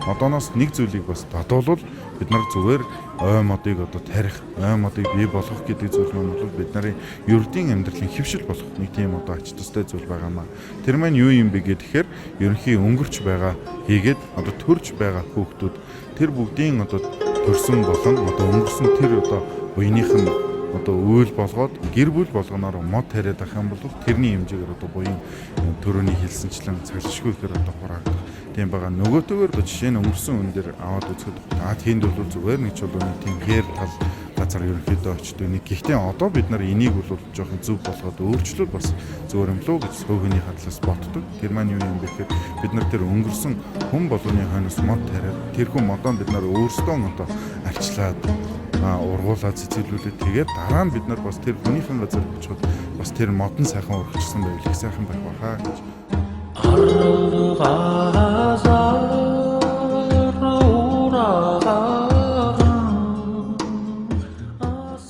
Модоноос нэг зүйлийг бас дадуулвал бид нар зүгээр ой модыг одоо тарих, ой модыг бий болгох гэдэг зүйл маань бол бид нарын ердийн амьдралын хэвшил болох нэг тийм одоо ач тустай зүйл байгаа маа. Тэр маань юу юм бэ гэхээр ерөнхий өнгөрч байгаа хийгээд одоо төрж байгаа хүүхдүүд тэр бүгдийн одоо төрсөн болон одоо өнгөрсөн тэр одоо буйных нь одоо үйл болгоод гэр бүл болгоноор мод тариад ах юм бол тэрний хэмжээгээр одоо буян төрөний хэлсэнчлэн цаглашгүй ихээр одоо хураагдах тийм байгаа. Нөгөөтэйгөр одоо жишээ нь өнгөрсөн үн дээр аваад үзэхэд тэнд бол зүгээр нэг чулууны тийм хээр тал газар ерөнхийдөө очдөг нэг. Гэхдээ одоо бид нар энийг бол жоохон зөв болгоод өөрчлөл бас зөвөр юм лүү гэж хөөхний хадлаас боддог. Тэр маань юу юм бэ гэхээр бид нар тэр өнгөрсөн хүн болгоны хойноос мод тариад тэрхүү модоо бид нар өөрсдөө одоо арчлаад ургуулаад цэцэглүүлээд тэгээд дараа нь бид нар бас тэр хүнийхэн газар очиход бас тэр мод нь сайхан урагчсан байвал их сайхан байх байхаа гэж. Арга